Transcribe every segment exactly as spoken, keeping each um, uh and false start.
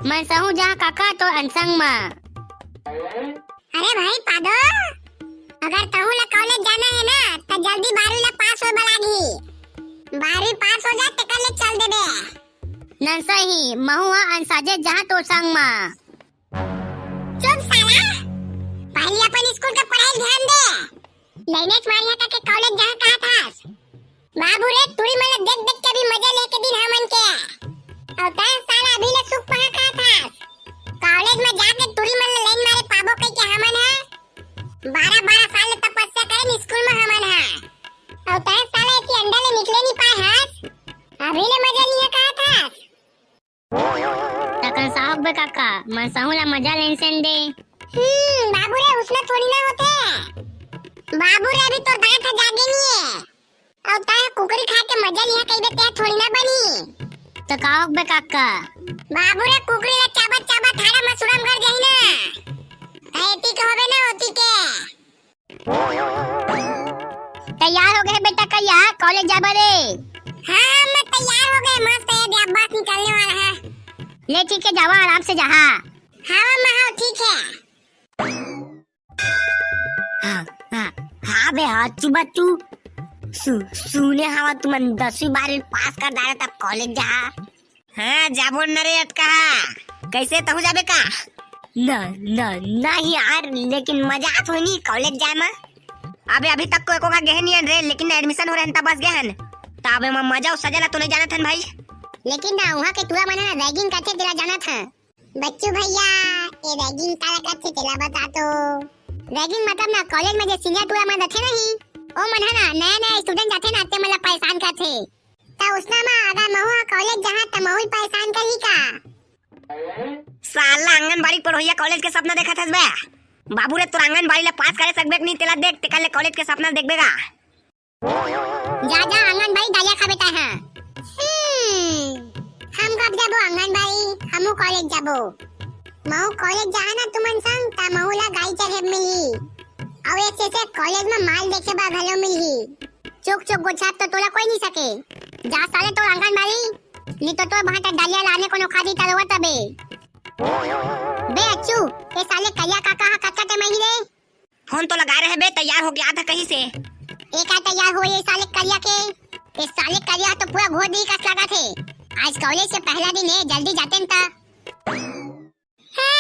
मंसहूं जाहूं काका तोर संग मा। अरे भाई पादो, अगर तहूं ला कॉलेज जाना हे ना, त जल्दी बारहवीं ला पास होय बर लागही। बारहवीं पास हो जा, तेकर ले चल देबे। नंसही, महूं हा अंसाजे जाहूं तोर संग मा। चुप साला, पहिली अपन स्कूल के पढ़ाई ध्यान दे। लइनेच मारिया का के कॉलेज जाहूं कहत हस। बाबू रे, टूरी मन ला देख देख के अभी मजा लेके दिन हमन के। अउ तैं साला अभी ले सुख पहा कहत हस। कॉलेज में जाके टूरी मन ला लाइन मारे पाबो कहि के हमन ह। बारह बारह साल ले तपस्या करेन स्कूल में हमन ह। अउ तैं साला एती अंडा ले निकले नी पाए हस। अभी ले मजा लिहा कहत हस। तकन साहब बे काका, मंसहूं ला मजा लेन सेन दे। हम्म, बाबू रे, उसने थोड़ी ना होथे। बाबू रे, अभी तोर दांत ह जागे नी हे। अउ तैं कुकरी खा के मजा लिहा कहिबे, तेहा थोड़ी ना बनही। त का होगे बे काका? बाबू रे, कुकरी ला चाबत चाबत हाड़ा म सुरम गड़ जाही ना। त एती के होबे ना ओती के। तैयार होगे बेटा, कहिया कॉलेज जाबे रे? हाँ, मैं तैयार होगे, मस्त हे, अभी बस निकलने वाला हे। ले ठीक हे, जावा आराम से जाहा। हाँ मम्मा, हाँ ठीक हे। हाँ, हाँ, हाँ बे, हाँ, अच्छू बच्चू। सु-, सुने हवंव तुमन दसवीं बारहवीं पास कर डारे तब कॉलेज जाहा। हाँ, जाबो न रे अटकहा। कइसे तहूं जाबे का? न, न, नहीं यार, लेकिन मजा आत होही नी कॉलेज जाए म। अबे अभी तक तो एको घा गेहे नी हन रे, लेकिन एडमिशन हो रहे हन त बस गे हन। त अबे म मजा अउ सजा ला तो नहीं जानत हन भाई। लेकिन ना, उहाँ के टूरा मन ह ना रैगिंग करथे तेला जानत हन। बच्चू भैया, ये रैगिंग काला कथे तेला बता तो। रैगिंग मतलब ना कॉलेज में जे सीनियर टूरा मन रथे नहीं, ओ मन है ना नया नया स्टूडेंट जाथे ना ते मन ला परेशान करथे। त उसना मा अगर महू हा कॉलेज जाहा त महू ही परेशान करही का? साला आंगनबाड़ी पढ़ोइया कॉलेज के सपना देखत हस बे। बाबू रे तोर आंगनबाड़ी ला पास करे सकबे कि नहीं तेला देख, तेकर ले कॉलेज के सपना देखबे गा। जा, जा, आंगनबाड़ी डालिया खाबे तैं हा। हम्म, हम कब जाबो आंगनबाड़ी? हमू कॉलेज जाबो। महू कॉलेज जाहा ना तुमन संग, त महू ला गाड़ी चढ़े मिलही। अउ एक से, से कॉलेज में माल देखे बर घलो मिलही। चुक, चुक, गोछात तो तोला कोई नहीं सके। जा साले तोर आंगनबाड़ी, नहीं तो तोर भांटा डालिया लाने कोनो खादी तलवा तबे। बे अच्छू, ये साले करिया काका हा कतका टाइम आही रे? फोन तो लगाए रहे बे, तैयार होके आत हे कहीं से। ए का तैयार हो ये साले करिया के? ये साले करिया तो पूरा घोर दी कस लगा थे। आज कॉलेज के पहला दिन हे, जल्दी जाते न ता। हे,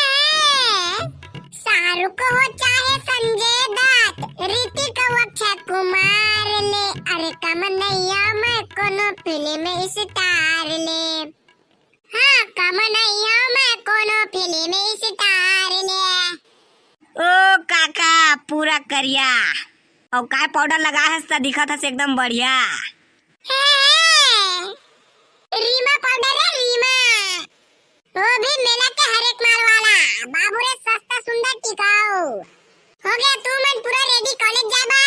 शाहरुख हो चाहे संजय दत्त, ऋतिक अउ अक्षय कुमार ले, अरे कम नैया मैं कोनो फिल्म स्टार ले। हाँ, कम नैया मैं कोनो फिल्म स्टार ले। ओ काका, पूरा करिया। अउ काय पाउडर लगाए हस त दिखत हस एकदम बढ़िया। हे, हे, रीमा पाउडर रे, रीमा। वो भी मेला के हर एक माल वाला। बाबू रे, सस्ता, सुंदर, टिकाऊ। हो गया, तुमन पूरा रेडी कॉलेज जाबा?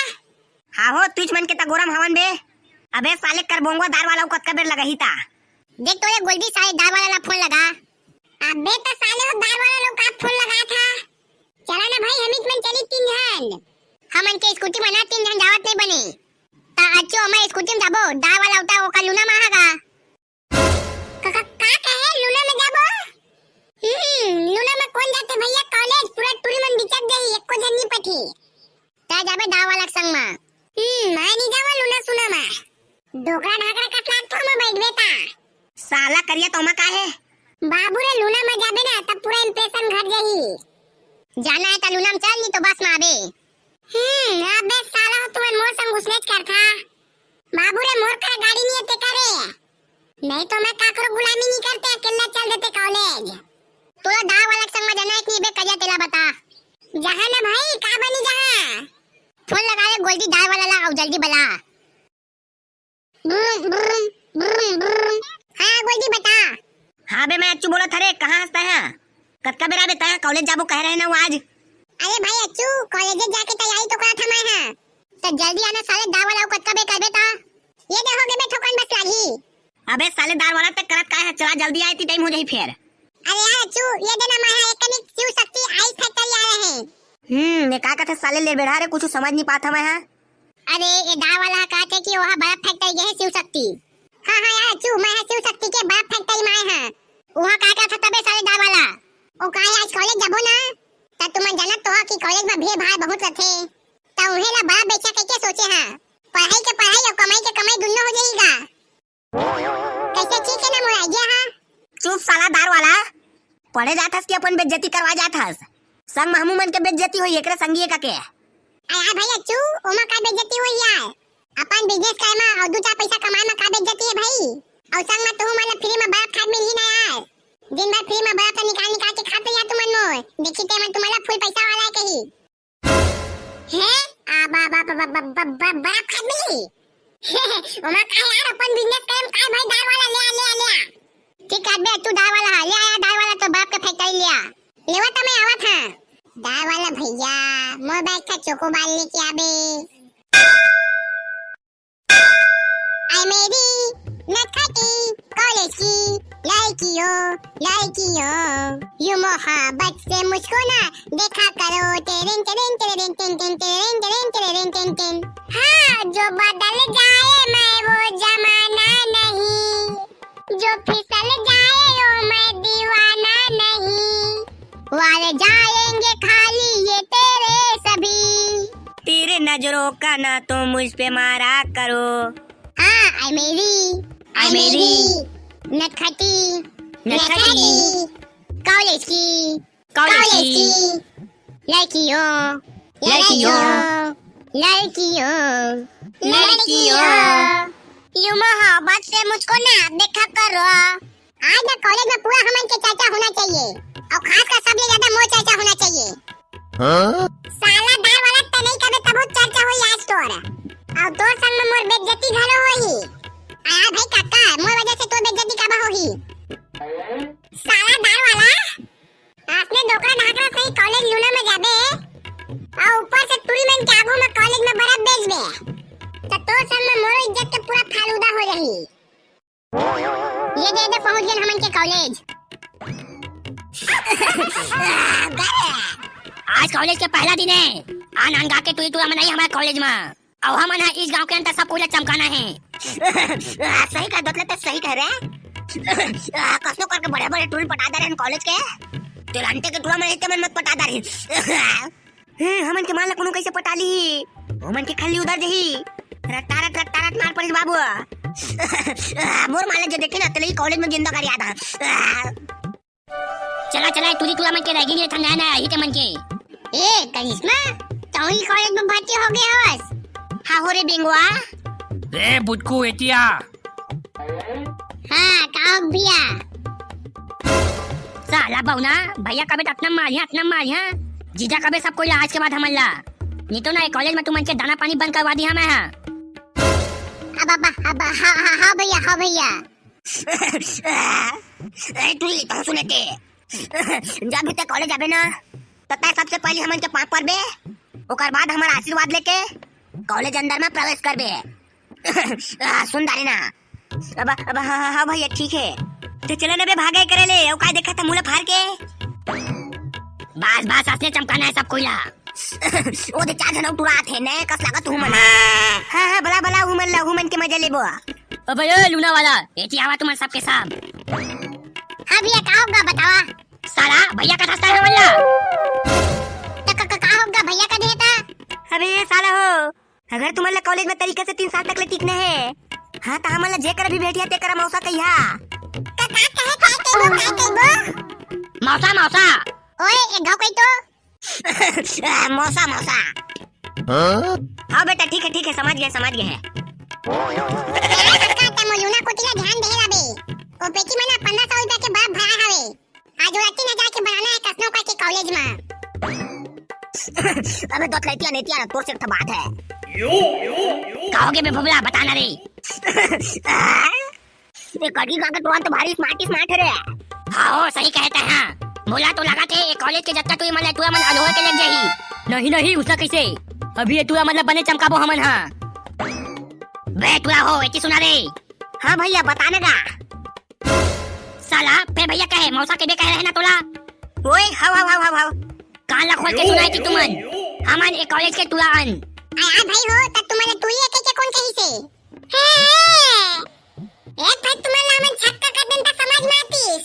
हाँ हो, तुझ मन के त गोरम हवन बे। अबे साले कर बोंगवा दार वाला, वो कतका बेर लगाही ता। देख तो ये गोल्डी साले दार वाला ला फोन लगा। अबे त साले वो दार वाला लोग का फोन लगा था। चला ना भाई, हमित मन चली तीन झन। हमन के स्कूटी म ना तीन झन जावत नहीं बने। त अच्छो हमर स्कूटी म जाबो, दार वाला उठा वो का लूना माहा का। का, का, का कहे लूना में जाबो? हम्म, लूना में कौन जाथे भैया कॉलेज, पूरा टूरी मन बिचक गई, एको झन नहीं पठी। तै जाबे दाव वाला के संग मा। हम्म, मैं नहीं जावा लूना सुना मा। डोकरा ढाकरा कस लागथो मैं बैठबे ता। साला करिया तो मा का हे? बाबू रे लूना में जाबे ना तब पूरा इम्प्रेशन घट जाही। जाना हे त लूना में चल, नहीं तो बस में आबे। हम्म, अबे साला हो तुमन मोर संग उसनेच करथा। बाबू रे मोर करा गाड़ी नहीं हे ते करे। नहीं तो मैं काकरो गुलामी नहीं करते, अकेला चल देते कॉलेज। तोला दाव वाला के संग में जाना हे कि नहीं बे करिया तेला बता। जहाँ ना भाई, का बनी जहाँ? फोन लगा ले गोल्डी दाव वाला ला, अउ जल्दी बला। ब्रुम, ब्रुम, ब्रुम, ब्रुम। हाँ, गोल्डी बता। हाँ बे, मैं अच्छू बोलत हरे, कहाँ हस तैं हा? कतका बेरा बे तैं हा कॉलेज जाबो कहे रहे ना वो आज? अरे भाई अच्छू, कॉलेज जाके तैयारी तो करत हँव मैं हा। त जल्दी आना साले, दाव वाला अउ कतका बेर करबे त? ये दे हो गे बे, थोकन बस लागही। अबे साले दार वाला तक करत काय है, चला जल्दी आए ती टाइम हो जाही फेर। अरे यार अच्छू, ये दे ना मैं हा एक कनिक शिव शक्ति आइस फैक्ट्री आए रहे। हम्म, ये का कथे साले ले बेड़ा रे, कुछ समझ नहीं पात हवं मैं हा। अरे ये दार वाला हा कथे कि वहाँ बर्फ फैक्ट्री गे हे शिव शक्ति। हाँ, हाँ यार अच्छू, मैं हा शिव शक्ति के बर्फ फैक्ट्री में आए हा। उहाँ का करत हस तबे साले दार वाला? ओ काहे आज कॉलेज जाबो ना? त तुमन जानत तो हो कि कॉलेज म भीड़ भाड़ बहुत रथे। त उहे ला बड़ा बेचा कहिके सोचे हँव। पढ़ाई के पढ़ाई अउ कमाई के कमाई दुन्नो हो जाही गा। कइसे ठीक हे ना मोर आइडिया ह? चुप साला दार वाला, पढ़े जात हस कि अपन बेइज्जती करवा जात हस? संग म हमू मन के बेइज्जती होही एकरे संगी हे कहिके। अरे यार भैया चू, ओमा का बेइज्जती होही यार? अपन बिजनेस करे म अउ दू चार पइसा कमाए म का बेइज्जती हे भाई? अउ संग म तुहू मन ला फ्री म बर्फ खाए मिलही ना यार। दिन भर फ्री म बर्फ निकाल निकाल के खाते यार तुमन मोर। देखही ते मन तुमन ला फुल पइसा वाला हे कही। हैं? आ, ब-, ब-, बर्फ खाए मिलही? ओमा का हे यार, अपन बिजनेस करे म का हे भाई, दार वाला ले आ, ले आ, ले आ। ठीक हे बे, तू दार वाला ह, ले आ यार दार वाला, तो बर्फ के फैक्ट्री ले आ। लेवा त मैं आवत हँव। दार वाला भैया, मोर बर एक ठा चोकोबार लेके आबे। ऐ मेरी नटखटी कॉलेज की लड़कियों, लड़कियों, यूं मोहब्बत से मुझको ना देखा करो। Terrain, terrain, terrain, ten, ten, terrain, terrain, terrain, ten, ten. हाँ, जो बदल जाए मैं वो जमाना नहीं, जो फिसल जाए वो मैं दीवाना नहीं। वार जाएंगे खाली ये तेरे सभी। तेरे नजरों का ना तो मुझ पे मारा करो। हाँ, ऐ मेरी, ऐ ऐ मेरी मेरी नटखटी, नटखटी नटखटी कॉलेज की, कॉलेज कॉलेज की की लड़कियों, लड़कियों, लड़कियों, लड़कियों, लड़कियों। यूं मोहब्बत से मुझको ना देखा करो। आज ना कॉलेज म पूरा हमन के चर्चा होना चाहिए, अउ खासकर सबले ज्यादा मोर चर्चा होना चाहिए। हाँ? साला दार वाला, तैं नइ कबे तभो चर्चा होही आज तोर, अउ तोर संग म मोर बेइज्जती घलो होही। अरे भाई काका, मोर वजह से तोर बेइज्जती काबर होही? साला दार वाला, असने डोकरा ढाकरा सही कॉलेज लूना म जाबे, अउ ऊपर से टूरी मन के आगू म कॉलेज म बर्फ बेचबे, त तोर संग म मोरो इज्जत के पूरा फालूदा हो जाही। ये दे, ये दे, पहुंच गेन हमन के कॉलेज। आज कॉलेज के पहला दिन हे। आन आन गाँव के टूरी टूरा मन आही हमर कॉलेज म। अउ हमन ह इस गाँव के अंदर सब कोई ला चमकाना हे। सही कहे दोस्त, तैं सही कहे रे। कसनो करके बड़े बड़े टूरी पटा दे रहे हन कॉलेज के। तेलहंटे के टूरा मन हे, तेमन मत पटा दे रहे। हे, हमन के माल ला कोनो कइसे पटा लिही? ओमन के खल्ली उधर जही। रट्टारट, रट्टारट मार पड़िस बाबू। मोर माल ला जे देखे ना, तेला ही कॉलेज म जिंदा कर याद आ। चला, चला, टूरी टूरा मन के रैगिंग ले ठंडा ना, ही ते मन के। ए, करिश्मा, तौं ही कॉलेज म भर्ती हो गए हवस? हाँ हो रे बेंगवा। ए, बुटकू, एतिया। हाँ, का हो भैया? साला बउना, भैया कबे त अतना मारिहा, अतना मारिहा। जीजा कबे सब कोई ला आज के बाद हमन ला। नहीं तो ना, ये कॉलेज म तुमन के दाना पानी बंद करवा दिहा मैं हा। अब, अब, अब, हाँ, हाँ, हाँ भैया, हाँ भैया। ए, तू ही तो सुने के। जब भी तैं कॉलेज आबे ना, त तैं सबसे पहले हमन के पाँव परबे, ओकर बाद हमर आशीर्वाद लेके कॉलेज अंदर म प्रवेश करबे। आ, सुन डारे ना। अब, अब, हाँ, हाँ, हाँ भैया, ठीक हे। त चला ना बे, भागे करे ले, अउ काय देखत हस मुँह ला फार के? बस, बस, असने चमकाना हे सब कोई ला। ओ दे, चार झन अउ टुरात हे, नए कस लागत हूँ मन। हाँ, हाँ, बला, बला, उमन ला, उमन के मजा लेबो। अबे, ए, लूना वाला, एती आवा तुमन सबके सब। हाँ भैया, का होगा बतावा? साला, भैया का धसता है हमन ला। त क-, क-, का होगा भैया का देता? अबे, साला हो, अगर तुमन ला कॉलेज म तरीका से तीन साल तक ले टिकना हे, हाँ, त हमन ला जेकर भी भेटिया तेकर मौसा कहिहा। का, का कहे, का कहिबो, का कहिबो? मौसा, मौसा। ओए, एक घाव कही तो। मौसा, मौसा। हाँ? हाँ बेटा, ठीक हे, ठीक हे, समझ गेन, समझ गेन। तेरा सरकार ते मोलूना कोती ला ध्यान दे ला बे। ओ पेटी म ना पंद्रह सौ रुपया के बर्फ भरा हवे। आज ओला तीन हजार के बनाना हे कसनो करके कॉलेज म। अबे दोतलैतिया नैतिया ना, तोर से एक ठो बात हे। का होगे बे भोभला, बता ना रे। ये कटकी काका, तोर तो भारी smart, smart हे रे। हाँ हो, सही कहे तैं, हाँ। मोला तो लागथे, ये कॉलेज के जतका टूरी मन ला टूरा मन अलोहर के लेग जाही। नहीं, नहीं, उसला कइसे? अभी ये टूरा मन ला बने चमकाबो हमन, हाँ। बे टूरा हो, एती सुना रे। हाँ भैया, बता ना गा। साला, फेर भैया कहे, मौसा के बे कहे रहे ना तोला। ओए, हव, हव, हव, हव, हव। कान ला खोल के सुनाए ती तुमन। हमन ए कॉलेज के टूरा अन। अरे भाई हो, त तुमन टूरी ए कहिके कोन कहिसे? हे, एक भाई तुमन ला हमन छक्का कर देन त समझ म आतिस।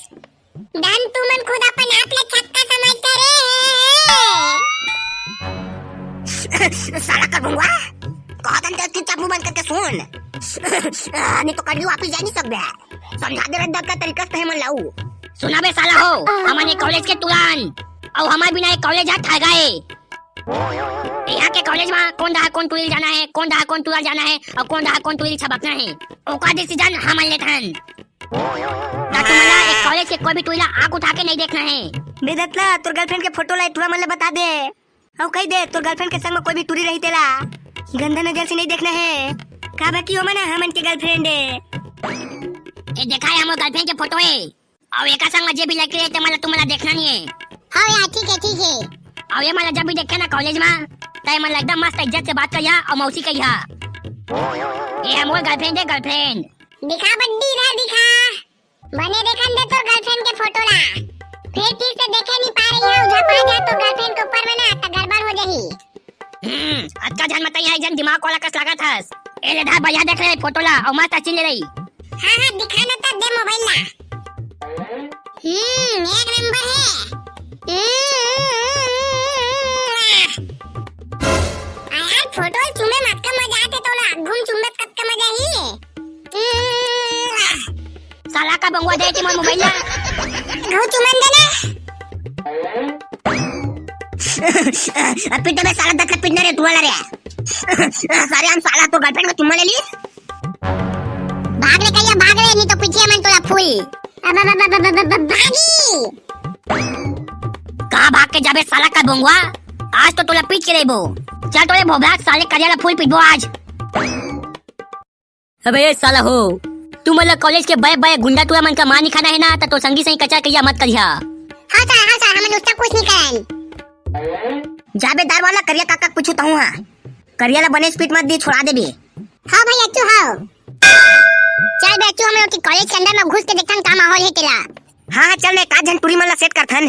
चुपचाप मुंह बंद करके सुन। नहीं तो कल वापस जा नहीं सकबे। समझा दे रहा का तरीका से मन लाऊ। सुना बे साला हो, हमन ये कॉलेज के टुरा हन, अउ हमर बिना ये कॉलेज हा ठगा हे। यहाँ के कॉलेज में कौन दहा कौन टुरी ल जाना है, कौन दहा कौन टुरा जाना है, और कौन दहा कौन टुरी ल छबकना है, ओकर डिसीजन हमन लेत हन। ना तुमन ला एक कॉलेज के कोई भी टुरी ला आंख उठा के नहीं देखना है। बेदतला, तोर गर्लफ्रेंड के फोटो ला टुरा मन ला बता दे। अउ कही दे, तोर गर्लफ्रेंड के संग में कोई भी टुरी रही तेला गंदा नजर से नहीं देखना है। का बाकी ओमन ह हमन के गर्लफ्रेंड है। ए देखा है हमर गर्लफ्रेंड के फोटो है। अउ एका संग में जे भी लड़की रही ते मन ला तुमन ला देखना नहीं है। हाँ यार, ठीक है, ठीक है। अउ ये मन ला जब भी देखे ना कॉलेज में, त ये मन ला एकदम मस्त इज्जत से बात करिहा अउ मौसी कहिहा। ये हमर गर्लफ्रेंड है, गर्लफ्रेंड। दिखा बड्डी इधर दिखा। बने देखन दे तोर गर्लफ्रेंड के फोटो ला। फिर ठीक से देखे नहीं पा रही है, झपा जा तोर गर्लफ्रेंड के ऊपर में ना, त गड़बड़ हो जाही। हम्म, अतका झन मतई है, जन दिमाग वाला कस लागत हस। ए ले धा भैया देख ले फोटो ला, अउ मस्त चिन ले रही। हाँ, हाँ, दिखा ना त दे मोबाइल ला। हम्म, एक नंबर है। हम्म, आ यार, फोटो चुमे मत का मजा आते तोला, घूम चुमे कत का मजा ही। साला का बंगवा दे के मोर मोबाइल ला। घू चुमन दे ना। अब पिट बे साला, दखत पिटना रे टुरा ला रे। सारे हम साला तो गर्लफ्रेंड को चुम्मा ले ली। भाग ले कहिया, भाग ले, नहीं तो पीछे मन तोला फूल। अब, अब, अब, अब, अब, अब, अब भागी। कहाँ भाग के जाबे साला का बंगवा? आज तो तोला पीट के लेबो। चल तोले भोभला साले करिया ला फूल पीटबो आज। अबे ये साला हो, तुमन ला कॉलेज के बड़े बड़े गुंडा टुरा मन का मार नहीं खाना है ना, त तो संगी संगी कचर कहिया मत करिहा। हाँ सर, हाँ सर, हमन उसका कुछ नहीं करन। जाबे दार वाला करिया काका कुछ तहूँ हा। करिया ला बने स्पीड मत दी, छोड़ा देबे। हाँ भाई अच्छू हाँ। चल बे अच्छू, हमन ओके कॉलेज के अंदर में घुस के देखथन का माहौल है तेला। हाँ हाँ चल ना, एक आध झन टुरी मन ला सेट करथन।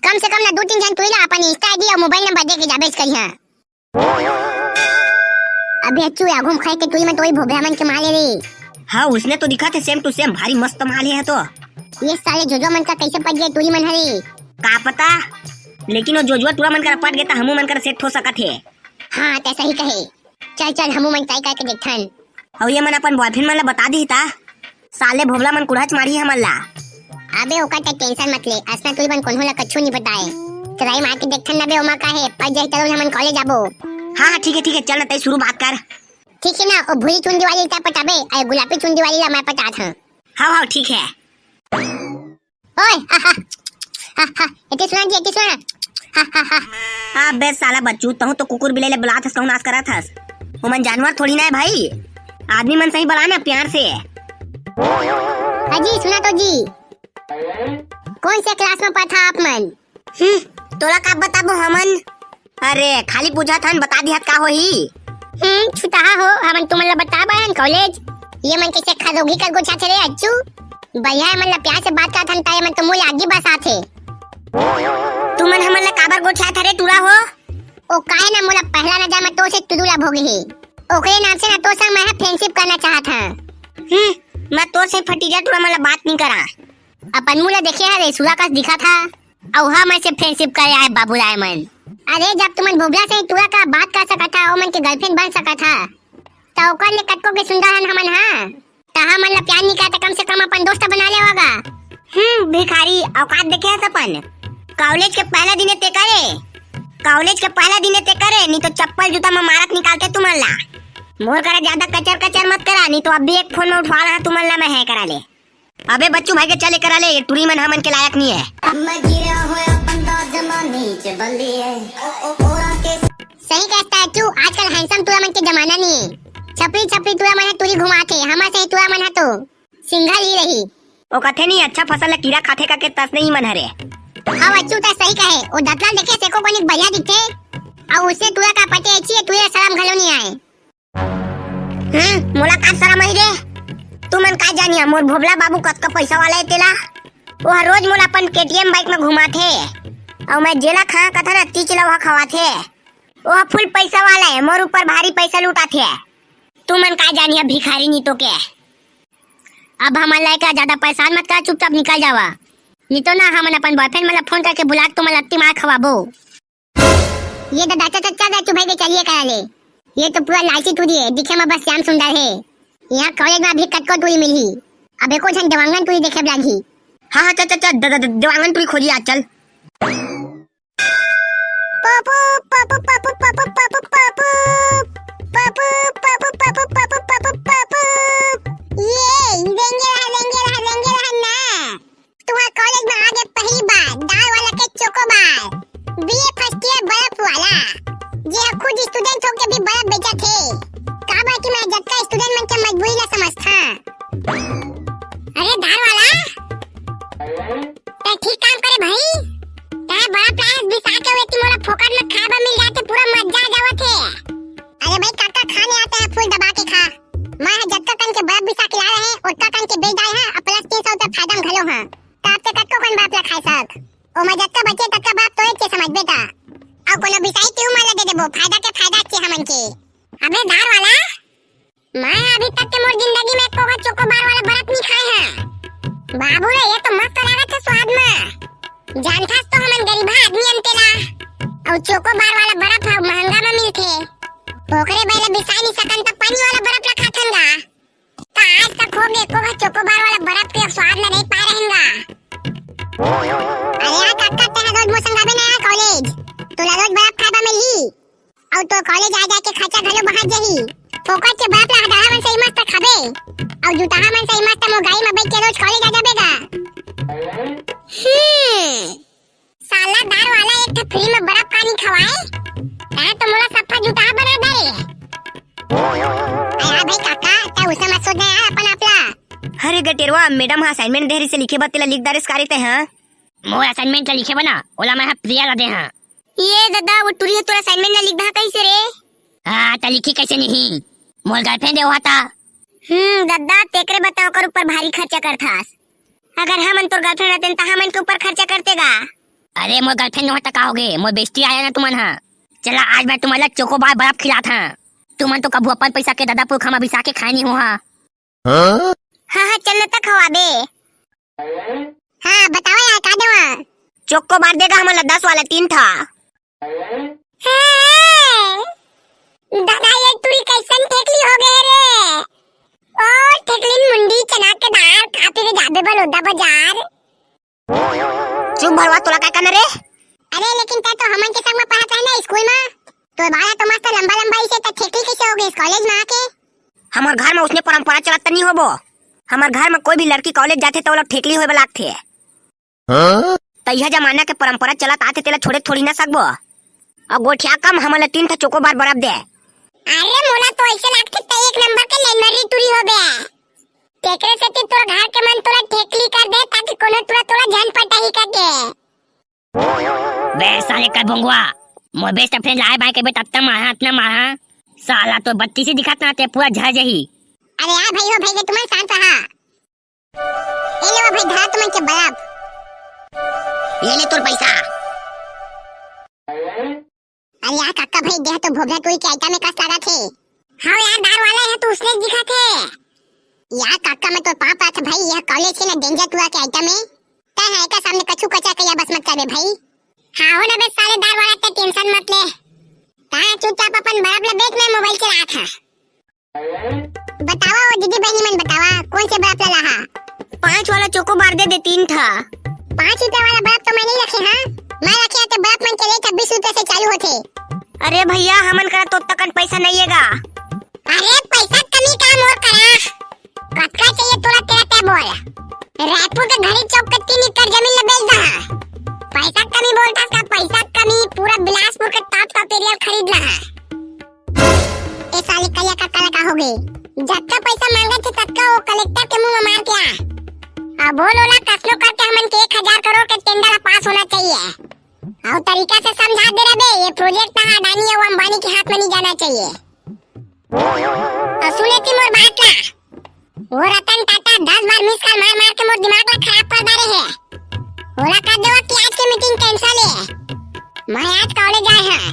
कम से कम ना दो तीन झन टुरी ला अपन इंस्टा आईडी और मोबाइल नंबर दे के जाबेच करिहा। अबे अच्छू, आघू म खाए के टुरी मन तो वही भोभला मन के माल हे रे। हाँ, उसने तो दिखा थे same to same, भारी मस्त माल हे तो। ये साले जोजवा मन का कैसे पट गए टुरी मन हरे? का पता, लेकिन वो जोजवा टुरा मन करा पट गए त हमू मन करा सेट हो सकत हे। हाँ, तै सही कहे। चल चल, हमू मन ट्राई करके देखथन। अउ ये मन अपन बॉयफ्रेंड मन ला बता दी ता। साले भोभला मन कुड़हच मारी हमन ला। अबे ओकर तक टेंशन मत ले, असना टुरी मन कोनो ला कछु नहीं बताए। ट्राई मार के देखथन ना बे, ओमा का हे, पट जाही तब हमन कॉलेज आबो। हाँ हाँ ठीक है ठीक है, चल ना तै शुरू बात कर। ठीक है ना, ओ भूरी चुंदी वाली ला तै पटाबे, अरे गुलाबी चुंदी वाली ला मैं पटात हूँ। हाँ हाँ ठीक है। ओए हा हा हा हा, एती सुना जी, एती सुना। हा हा हा। अबे साला बच्चू, तहूँ तो कुकुर बिलाई ले बुलात हस, कहूँ नास करत हस। ओमन जानवर थोड़ी ना है भाई, आदमी मन सही बुला ना प्यार से। हाँ जी, सुना तो जी। कौन से क्लास में पढ़ा आप मन? हम्म, तोला का बताबो हमन? अरे, खाली पूछत हन, बता दिहत का होही? हम्म, छुटहा हो, हमन तुमन ला बताबो हन कॉलेज। ये मन के चक्खा दोगी कर गोछाथे रे अच्छू। भैया, ये मन ला प्यार से बात करत हन, त ये मन तो मुँह ला आगी बरसाथे। तुमन हमन ला काबर गोछाथे रे टुरा हो? ओ काहे ना मोला पहला नजर में तो से टुरी ला भोगे हे। ओकरे नाम से ना तो संग मैं ह फ्रेंडशिप करना चाहत हूँ। हम्म, मैं तो से फटीजा टुरा मन ला बात नहीं करा। अपन मुँह ला देखे हरे, सुरा कस दिखत हा। अउ हमन से फ्रेंडशिप करे आए बाबू राय मन। अरे, जब तुमन भोभला से ही टुरा का बात कर सकत हा, ओमन के गर्लफ्रेंड बन सकत हा, त ओकर ले कतको के सुंदर हन हमन हा। त हमन ला प्यार नहीं करत, कम से कम अपन दोस्त बना ले होगा। हम्म, भिखारी, औकात देखे हस अपन? कॉलेज के पहला दिने ते करे, कॉलेज के पहला दिने ते करे, नहीं तो चप्पल जूता में मारत निकालते तुमन ला। मोर करा ज्यादा कचर कचर मत करा, नहीं तो अभी एक फोन में उठवा रहा तुमन ला मैं है करा ले। अबे बच्चू भाई के चल एकरा ले, ये टुरी मन हमन के लायक नहीं है। मैं जी रहा हूँ अपन दौर जमाने च बल्ली है। ओ, ओ, ओरा के सही कहता है चू, आजकल हैंडसम टुरा मन के जमाना नहीं है। छपरी छपरी टुरा मन है टुरी घुमाथे, हमर से टुरा मन है तो सिंगल ही रही। ओ कथे नहीं, अच्छा फसल ला कीरा खाथे का के तस नहीं मन हरे। हाँ बच्चू, तै सही कहे, ओ दतला देखे से को कोनी बढ़िया दिखथे, और उससे टुरा का पटे अच्छी है, टुरा शर्म घलो नहीं आए। हम्म, मोला का शरम आही रे? तुमन का जानिया, मोर भोभला बाबू कतका पैसा वाला हे तेला। वो हर रोज मोला अपन केटीएम बाइक में घुमाथे। अउ मैं जेला खा कथा ना, तीच ला ओहा खवाथे। वो फुल पैसा वाला हे, मोर ऊपर भारी पैसा लुटाथे। तुमन का जानिया भिखारी नीतो के। अब हमन ला एका ज्यादा परेशान मत कर, चुपचाप निकल जावा। नहीं तो ना हमन अपन बॉयफ्रेंड मन ला फोन करके बुला के तुमन ला अत्ती मार खवाबो। ये ददा, चल, चल, चल, चल, तू भाई के चलिए करा ले। ये तो पूरा लालची टूरी हे, दिखे म बस श्याम सुंदर हे। इहाँ कॉलेज म अभी कतको टूरी मिलही, अब एको झन देवांगन टूरी देखे बर लागही। हाँ, हाँ, चल, चल, चल, द-, द-, द-, देवांगन टूरी खोजी आज, चल। पपू, पपू, पपू, पपू, पपू, पपू। पपू, पपू, पपू, पपू, पपू, पपू, पपू। ये, लेंगे रहा, लेंगे रहा, लेंगे रहा ना। तुँहर कॉलेज म आगे पहिली बार दार वाला के चोकोबार, बीए फर्स्ट ईयर बर्फ वाला, जे ह खुद स्टूडेंट होके भी बर्फ बेचत हे। काबर कि मैं जतका स्टूडेंट मन के मजबूरी ला समझथां। अरे दार वाला, तैं ठीक काम करे भाई, तैं बर्फ लाए हस बिसा के, वेती मोला फोकट म खाए बर मिल जाथे, पूरा मजा आ जावत हे। अरे भाई काका, खा नहीं आता है, फुल दबा के खा। मैं ह जतका कन के बर्फ बिसा के लाए रहें, ओतका कन के बेच डारे हँव, अउ प्लस तीन सौ रुपया फायदा म घलो हँव। त अब तैं कतको कन बर्फ ला खाए सक। ओमा जतका बचे, ततका बर्फ तोरे के समझबे त। अउ कोनो बिसाही तेहू मन ला दे देबो, फायदा के फायदा चे हमन के। अबे दार वाला, मैं अभी तक के मोर जिंदगी म एको घा चोकोबार वाला बर्फ नहीं खाए हँव। बाबू रे, ये तो मस्त लागत हे स्वाद म। जानथस तो हमन गरीबहा आदमी अन तेला। अउ चोकोबार वाला बर्फ ह महंगा म मिलथे। ओकरे बर ले बिसाए नहीं सकन त पानी वाला बर्फ ला खाथन गा। त आज तक होगे एको घा चोकोबार वाला बर्फ के स्वाद ला नहीं पाए रहेन गा। अरे यार काका, तैं ह रोज मोर संग आबे ना यार कॉलेज, तोला रोज बर्फ खाए बर मिलही। अउ तोर कॉलेज आ जाए के खर्चा घलो बाँच जाही। फोकट के बर्फ ला हदाहा मन सही मस्त खाबे, अउ जुताहा मन सही मस्त मोर गाड़ी म बइठ के रोज कॉलेज आ जाबे गा। हम्म, साला दार वाला एक ठा फ्री म बर्फ पानी खवाए, तैं तो मोला सफा जुताहा बना डारे। अरे भाई काका, तैं उसे मत सोच ना यार अपन आप ला। अरे गटेरवा, मैडम ह असाइनमेंट दे रिहिसे लिखे बर, तेला लिख डारेस का रे तैं ह? मोर असाइनमेंट ला लिखे बर ना, ओला मैं ह प्रिया ला दे हँव। ये ददा, वो टुरी ह तोर असाइनमेंट ला लिख दहा कइसे रे? हाँ, त लिखही कइसे नहीं? मोर गर्लफ्रेंड हे ओहा त। हम्म, ददा, तेकरे बर तैं ओकर ऊपर भारी खर्चा करथस। अगर हमन तोर गर्लफ्रेंड रहतेन, त हमन के ऊपर खर्चा करते गा। अरे, मोर गर्लफ्रेंड नोहय त का होगे, मोर बेस्टी आय ना तुमन ह। चला, आज मैं तुमन ला चोकोबार बर्फ खिलात हँव। तुमन तो कभू अपन पइसा के ददा पुरखा म बिसा के खाए नहीं हो हा। हाँ? हाँ, हाँ, चल न त खवाबे। हाँ, बतावा यार, का देवा? चोकोबार दे गा हमन ला दस वाला तीन ठा। हाँ, दादा, ये टुरी कइसन ठेकली होगे रे? ओ, ठेकली मुंडी चना के दार, खा पी के जाबे बलोदा बजार। चुप भरवा, तोला काय करना रे? अरे, लेकिन तैं तो हमन के संग म पढ़त रहे ना स्कूल म। तोर बाल ह तो मस्त लंबा लंबा रिहिसे, त ठेकली कइसे होगे कॉलेज म आके? हमर घर म उसने परंपरा चलत त नहीं होबो। हमर घर म कोई भी लड़की कॉलेज जाथे त ओला ठेकली होय बर लागथे। हाँ? त इहा जमाना के परंपरा चलत आथे, तेला छोड़े थोड़ी ना सकबो। अउ गोठिया कम, हमन ला तीन ठा चोकोबार बर्फ दे। अरे, मोला तो अइसे लागथे, तैं एक नंबर के लेनरी टुरी होबे। तेकरे सेती तोर घर के मन तोला ठेकली कर दे, ताकि कोनो टुरा तोला झन पटाही करके। बे साले कर भोंगवा, मोर बेस्ट फ्रेंड लाए बाय के बे, अतना मारहा, अतना मारहा। साला तो बत्तीसी दिखत ना, तैं पूरा झर जही। अरे यार भाई हो भाई, ये तुमन शांत रहा। ए ले वो भाई, धरा तुमन के बर्फ। ये ले तोर पैसा। अरे यार काका भाई, देह तो भोभला टुरी के आइटा में कस लागत हे। हाँ यार, दार वाला, यह तो उसने दिखत हे। यार काका, मैं तो पाँव परत भाई, यह कॉलेज के ना डेंजर टुरा के आइटा में। तै है का सामने कछु कचा के या बस मत करबे भाई। हाँ हो ना बे साले दार वाला, तै टेंशन मत ले। तै चुपचाप अपन बर्फ ला बेच, मैं मोबाइल चलात हा। बतावा वो दीदी बहनी मन, बतावा कौन से बर्फ ला लाहा? पाँच वाला चोकोबार दे दे तीन ठा। पाँच रुपया वाला बर्फ तो मैं नहीं रखे हाँ, मैं रखे आते बर्फ मन के रेट बीस रुपया से चालू होथे। अरे भैया, हमन करा तो तकन पैसा नहीं है गा। अरे पैसा कमी का मोर करा, कतका चाहिए तोला तेरा तय बोल। रायपुर के घड़ी चौक के तीन एकड़ जमीन ला बेच दहा। पैसा कमी बोलता का, पैसा कमी, पूरा बिलासपुर के टॉप टॉप एरिया खरीद लहा। ए साले करिया काका ला का होगे? जतका पैसा मांगत हे ततका वो कलेक्टर के मुंह में मार के आ। अब बोल ओला, कसनो करके हमन के एक हजार करोड़ के टेंडर ला पास होना चाहिए। अउ तरीका से समझा दे रबे, ये प्रोजेक्ट ना अडानी अउ अंबानी के हाथ में नहीं जाना चाहिए। अउ सुने ती मोर बात ला, वो रतन टाटा दस बार मिस कॉल मार मार के मोर दिमाग ला खराब कर डारे हे। ओला कर देवा कि आज के मीटिंग कैंसिल हे, मैं आज कॉलेज आए हंव।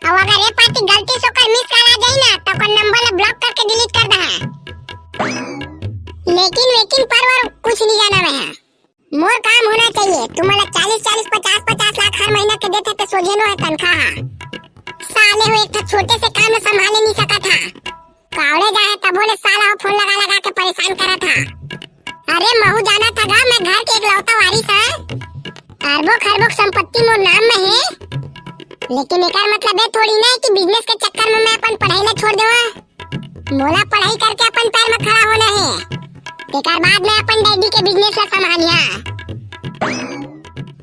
अउ अगर ए पाती गलती से ओकर मिस कॉल आ जाही ना, त ओकर नंबर ला ब्लॉक करके डिलीट कर दहा। लेकिन वेकिन पर वर कुछ नहीं जाना मैं हा। मोर काम होना चाहिए, तुमन ला चालीस चालीस, पचास पचास लाख हर महीना के देथे ते सोझे नो है तनखा हा। साले हो, एक ठो छोटे से काम ला संभाले बोले साला हो फोन लगा लगा के परेशान करत हा। अरे महू जानत हा गा, मैं घर के इकलौता वारिस हा। अरबों खरबों संपत्ति मोर नाम में हे, लेकिन एकर मतलब ये थोड़ी ना है कि बिजनेस के चक्कर में मैं अपन पढ़ाई ला छोड़ देवा। मोला पढ़ाई करके अपन पैर में खड़ा होना है, तेकर बाद मैं अपन डैडी के बिजनेस ला संभालिया।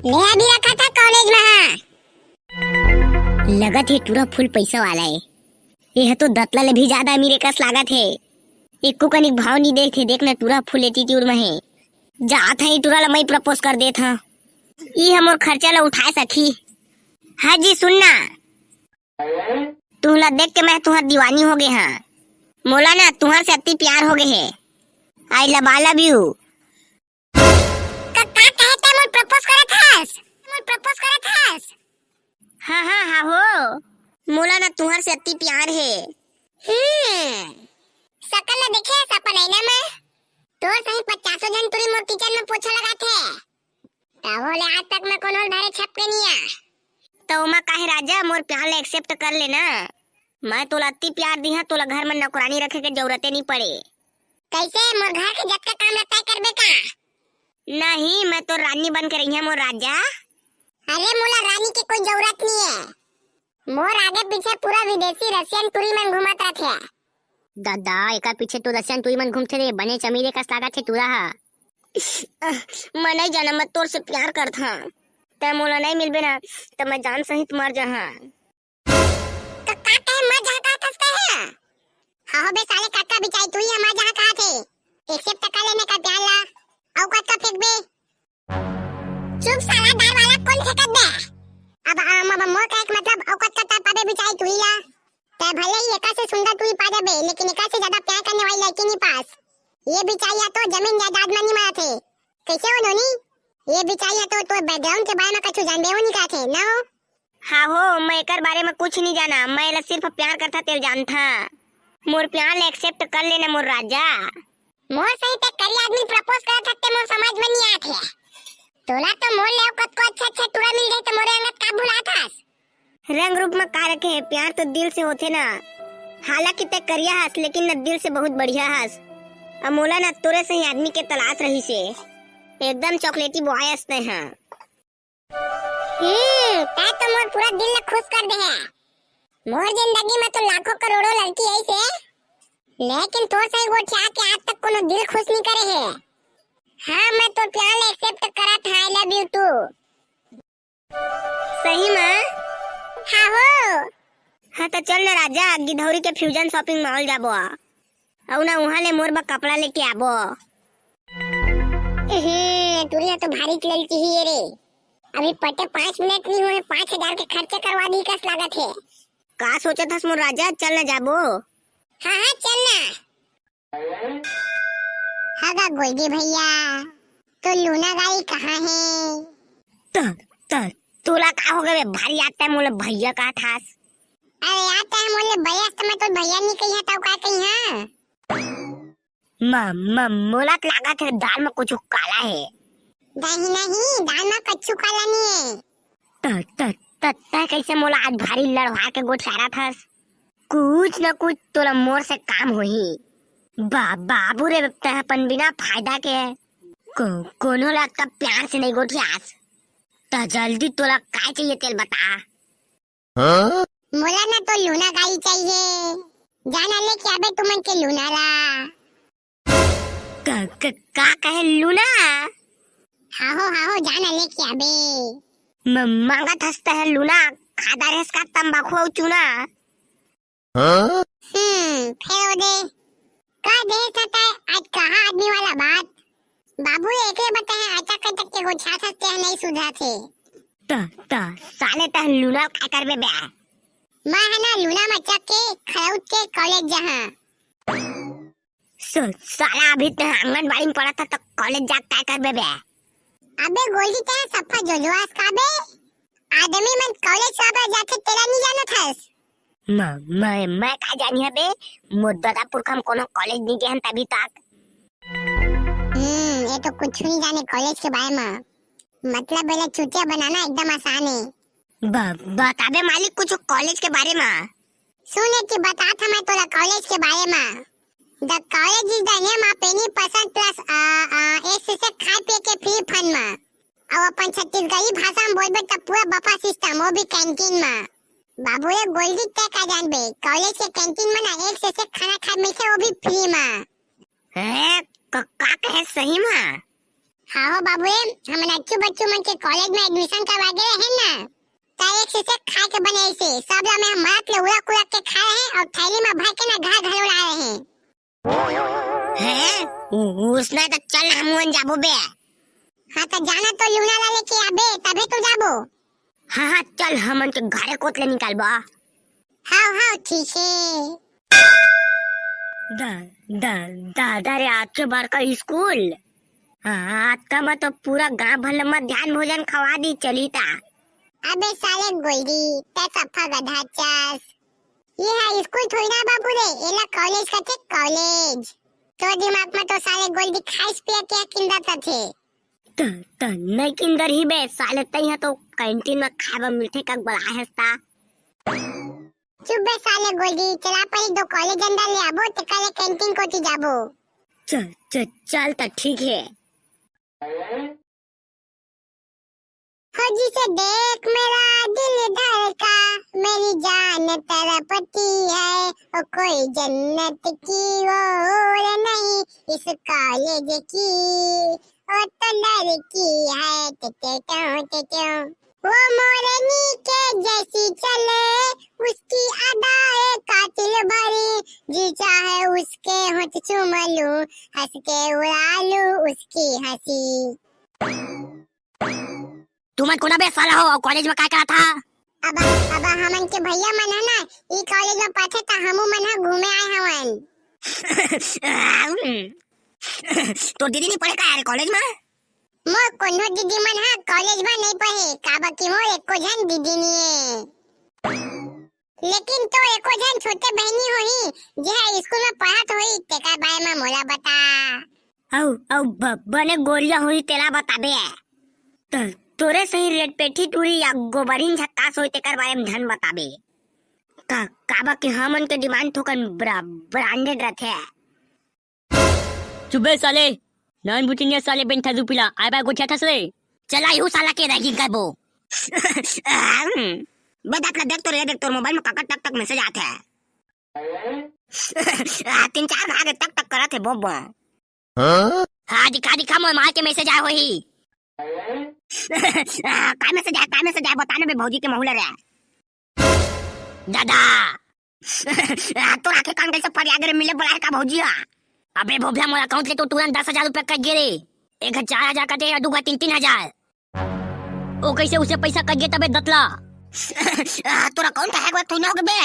ले अभी रखा था कॉलेज में हा। लगत हे टूरा फुल पैसा वाला हे। ये तो दतला ले भी ज्यादा अमीर कस लागत हे। एको कनिक भाव नहीं देखे, देख ना टूरा फुल एटीट्यूड में हे। जात हे टूरा ला मैं प्रपोज कर देत हा। ई हमर खर्चा ला उठाए सखी। हाँ जी सुन ना, तुहला देख के मैं तुहर दीवानी हो गए हा। मोला ना तुहर से अति प्यार हो गए हे। I love, I love you। का, का कहे ते मोर प्रपोज करत हस? मोर प्रपोज करत हस? हाँ, हाँ, हाँ हो। मोला ना तुहर से अति प्यार हे। हम्म। सकल ला देखे हस अपन आईना में? तोर सही पचासों झन टूरी मोर किचन में पोछा लगाथे। तभो ले आज तक मैं कोनो ल धरे छप के नहीं आ। त ओमा काहे राजा, मोर प्यार ला एक्सेप्ट कर लेना। मैं तोला अति प्यार दिहा, तोला घर में नौकरानी रखे के जरूरते नहीं पड़े। कैसे मोर घर के जतका काम ला तय करबे का? नहीं, मैं तो रानी बन के रही मोर राजा। अरे मोला रानी के कोई जरूरत नहीं है। मोर आगे पीछे पूरा विदेशी रशियन टूरी मन घूमत रथे। दादा, एकर पीछे तो रशियन टूरी मन घूमथे रे, बने चमीरे कस लागत हे टूरा हा। मैं नहीं जाना, मैं तोर से प्यार करत हा। तै मोला नहीं मिलबे ना, त मैं जान सहित मर जाहा। तो का कहे मर जाहा कहत हस तै हा? हाँ हो बे साले, कतका बिचाई टूरी हा मर जाहा कहत हे। एक सेब तक लेने का प्याला, अउ कतका फेंकबे? चुप साला, दाल वाला कोन फेंकत बे? अब, अब, अब मोर कहे के मतलब, औकात का तार पाबे बिचारी टूरी ला। तै भले ही एका से सुंदर टूरी पा जाबे, लेकिन एका से ज्यादा प्यार करने वाली लड़की नहीं पास। ये बिचारी या तो जमीन जायदाद में नहीं मारत हे। कैसे हो नोनी? ये बिचारी या तो, तो बैकग्राउंड के बारे में कुछ जानबे हो नहीं कहत हे, ना हो? हाँ हो, मैं एकर बारे में कुछ नहीं जाना, मैं एला सिर्फ प्यार करथा तेल जानथा। मोर प्यार ला एक्सेप्ट कर लेना मोर राजा। मोर सही ते करिया आदमी प्रपोज करत हस ते मोर समझ में नहीं आत हे। तोला तो मोर ले कतको अच्छा अच्छा टूरा मिल जाए तो मोरे अंगत का भुलात हस? रंग रूप में का रखे हे, प्यार तो दिल से होथे ना। हालांकि ते करिया हस लेकिन न दिल से बहुत बढ़िया हस। अब मोला ना तोरे सही आदमी के तलाश रही से। एकदम चॉकलेटी बॉय हस ते हाँ। हम्म, तै तो मोर पूरा दिल ला खुश कर दे है। मोर जिंदगी में तो लाखों करोड़ों लड़की आई से, लेकिन तोर सही गोठिया के आज तक कोनो दिल खुश नहीं करे है। हाँ, मैं तो प्यार ला एक्सेप्ट करत हा, I love you too। सही में? हाँ हो। हाँ तो चल ना राजा, गिधौरी के फ्यूजन शॉपिंग मॉल जाबो आ। अउ ना उहाँ ले मोर बर कपड़ा लेके आबो। एहे, टूरी हा तो भारी ललकी ही ये रे। अभी पटे पाँच मिनट नहीं हुए, पाँच हजार के खर्चा करवा दी कस लागत हे। का सोचत हस मोर राजा, चल ना जाबो। हाँ, हाँ, चल ना। हगा गोल्डी भैया, तो लूना गाई कहाँ है? त, त, तोला का हो गए भारी आता है मोला भैया का ठास? अरे आता है मोले भैया, तो मैं तो भैया नहीं कही है, तब का कही है? म, म, मोला त लागत हे दाल म कुछु काला हे। नहीं, नहीं, दाल म कछु काला नहीं है। त, त, त, तै कैसे मोला आज भारी लड़वा के गोठियारत हस? कुछ न कुछ तोला मोर से काम होही। बा, बाबू रे, तै अपन बिना फायदा के को, कोनो ला अतका प्यार से नहीं गोठियास। त जल्दी तोला काय चाहिए तेल बता। हाँ? मोला ना तो लूना गाड़ी चाहिए। जाना लेके आबे तुमन के लूना ला। का, का, का कहे लूना? हाहो, हाहो, जाना लेके आबे। म-, मांगत हस तै लूना, खादा रहस का तंबाकू अउ चूना? हाँ? हम्म, फेर ओ दे। का दे सकता है, आज कहा आदमी वाला बात? बाबू एके बताए, अटक अटक के गोठियात हस ते नहीं सुधरत हे। त, त, साले तै लूना काय करबे बे? मैं है ना लूना मचक के खरौत के कॉलेज जहाँ। स-, साला अभी तै आंगनबाड़ी में पढ़त हस त कॉलेज जाके काय करबे बे? अबे गोल्डी तै सफा जोजवास का बे? आदमी मन कॉलेज काबर जाथे तेला नहीं जानत हस? म-, मैं, मैं का जानी हबे? मोर ददा पुरखा म कोनो कॉलेज नहीं गए हन तभी तक। हम्म, ये तो कुछ नहीं जाने कॉलेज के बारे में। मतलब एला चूतिया बनाना एकदम आसान है। ब-, बताबे मालिक कुछ कॉलेज के बारे में। सुन कि बतात हंव मैं तोला कॉलेज के बारे में। The college is the name of any person plus, आ, आ, एक से, से खाए पिए के free fund मा। अउ अपन छत्तीसगढ़ी भाषा में बोलबे त पूरा buffet system, वो भी canteen मा। बाबू रे गोल्डी, तै का जानबे, college के canteen मा ना एक से, से खाना खाए मिलथे, वो भी free मा। हैं? क-, का कहे सही मा? हाँ हो बाबू रे, हमन अच्छू बच्चू मन के college में admission करवा गे रहे ना, त एक से, से खाए के बने ऐसे, सब ला मैं मार के उड़ा कुड़ा के खाए रहे अउ थैली में भर के ना घर घलो लाए रहे। हैं? उ-, उसने तो चल, हम मन जाबो बे। हाँ, तो जाना तो लूना ला लेके आबे, तभे तो जाबो। हाँ, हाँ, चल, हमन के घरे कोत ले निकालबो। हाँ, हाँ, ठीक है। दा-, दा-, दादा रे, आज के बार का स्कूल? हाँ, आज का में तो पूरा गांव भर ल मध्यान्ह भोजन खवा दी चली ता। अबे साले गोल्डी, तै सफा गधा चास। ये है स्कूल थोड़ी ना बाबू रे, एला college कथे, college। तो दिमाग में तो साले गोल्डी खाइस पिए के किंदा थे। त, त नहीं किंदर ही बे, साले तई ह तो canteen में खाए बर मिलथे का बलाए हस ता। चुप बे साले गोल्डी, चला पहले दो college अंदर ले आबो, ते काले canteen कोती जाबो। चल, चल, चल त ठीक है। हो जिसे देख मेरा दिल धड़का, मेरी जान तड़पती है, वो कोई जन्नत की और नहीं, इस college की, वो तो लड़की है, टे टे टों, टे टों। वो मोरनी के जैसी चले, उसकी अदाएं कातिल भरी, जी चाहे उसके होंठ चूम लूं, हंस के उड़ा लूं उसकी हंसी। तुमन कोन बे साला हो, अउ college में काय करत हा? अब, अब हमन के भैया मन ह ना, ई college में पढ़थे त हमू मन ह घूमे आए हवन। तोर दीदी नहीं पढ़े का यार college में? मोर कोनो दीदी मन ह college में नहीं पढ़े, काबर कि मोर एको झन दीदी नहीं है। लेकिन तोर एको झन छोटे बहिनी होही, जे ह स्कूल में पढ़त होही, तेकर बारे में मोला बता। अउ, अउ ब-, बने गोरिया होही, तेला बताबे। त-, तोरे सही रेटपेटी टूरी या गोबरहिन झक्कास होही, तेकर बारे में झन बताबे। का, काबर कि हमन के demand थोकन ब्रा-, branded रथे। चुप बे साले, नॉन बुचिनिया साले बेंथा दू पिला, आय बाय गोठिया थस रे। चला यू साला के ragging करबो। बे दातला देख तो रे, देख तोर mobile में काकर टक टक message आत हे। तीन चार भाग टक टक करत हे बोबो। हाँ? हाँ, दिखा, दिखा, मोर माँ के message आए होही। काय message आए, काय message आए, बता ना बे भौजी के महू ल रे। दादा। तोर आँखें कान कैसे फरिया गे रे, मिले बोला है का भौजी हा? अबे भोभला, मोर account ले तो तुरंत दस हजार रुपया कट गे रे। एक घर चार हजार कटे, दू घर तीन, तीन हजार। ओ कैसे उसे पैसा कट गे तबे दतला? तोर account hack वैक थोड़ी ना हो गे बे।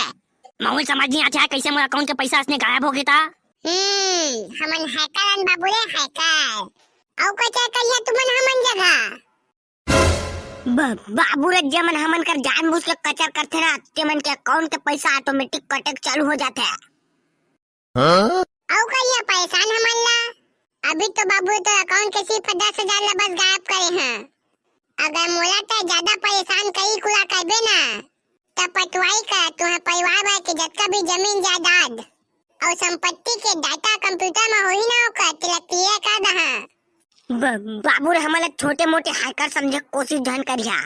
महू ल समझ नहीं आथे कैसे मोर account के पैसा असने गायब हो गे ता। हम्म, हमन hacker अन बाबू रे, hacker। अउ का करिया तुमन हमन जगह? ब-, बाबू रे, जेमन हमन कर जानबूझ के कचर करथे ना, तेमन के account के पैसा automatic कटे के चालू हो जाथे। हाँ? अउ करिया परेशान हमन ला? अभी तो बाबू तो account के सिर्फ दस हजार ला बस गायब करे हैं। अगर मोला तै ज्यादा परेशान करी कुला करबे ना, त पटवाई का तुहां परिवार भर के जतका भी जमीन जायदाद अउ संपत्ति के data computer में होही ना ओकर, तेला clear कर दहा। ब-, बाबू रे, हमन ला छोटे मोटे hacker समझे के कोशिश झन करिहा।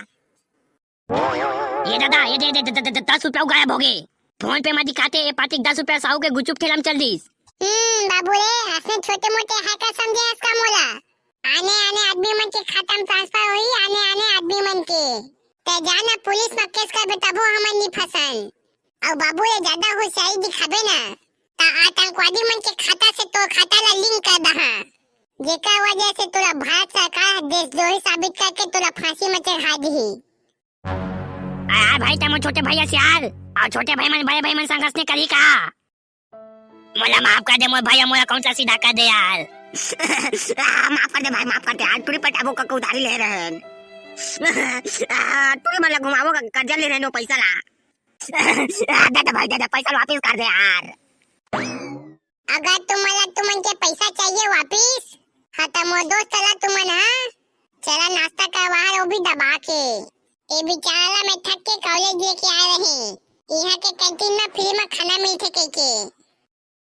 ये दादा, ये दे, दे, दे, दे, दे, दस रुपया गायब हो गे। PhonePe में दिखाते, ये पातिक दस रुपया साहू के गुचुप ठेला में चल दिस। हम्म, बाबू रे, असने छोटे मोटे hacker समझे हस का मोला? आने आने आदमी मन के खाता में transfer होही, आने आने आदमी मन के। ते जाना पुलिस में case करबे तभो हमन नी फंसन। अउ बाबू रे, ज्यादा होशियारी दिखाबे ना, त आतंकवादी मन के खाता से तोर खाता ला link कर दहा, जेकर वजह से तोला भारत सरकार ह देशद्रोही साबित करके तोला फांसी में चढ़ा दिही। अरे भाई, तै मोर छोटे भैया से यार, अउ छोटे भाई मन बड़े भाई मन संग असने करही का? मोला माफ कर दे मोर भैया, मोर account ला सीधा कर दे यार। आ, माफ कर दे भाई, माफ कर दे। आज टूरी पटाबो का उधारी ले रहेन। आ, टूरी मन ला घुमाबो का कर्जा ले रहेन ओ पैसा ला। आ, दे दे भाई, दे दे, पैसा वापिस कर दे यार। अगर तुमन ला तुमन के पैसा चाहिए वापिस, हाँ, त मोर दोस्त ला तुमन, हाँ, चला नाश्ता करवा, वो भी दबा के। ए बेचारा ला मैं थक के college लेके आए रहे। इहाँ के canteen में free में खाना मिलथे कहिके।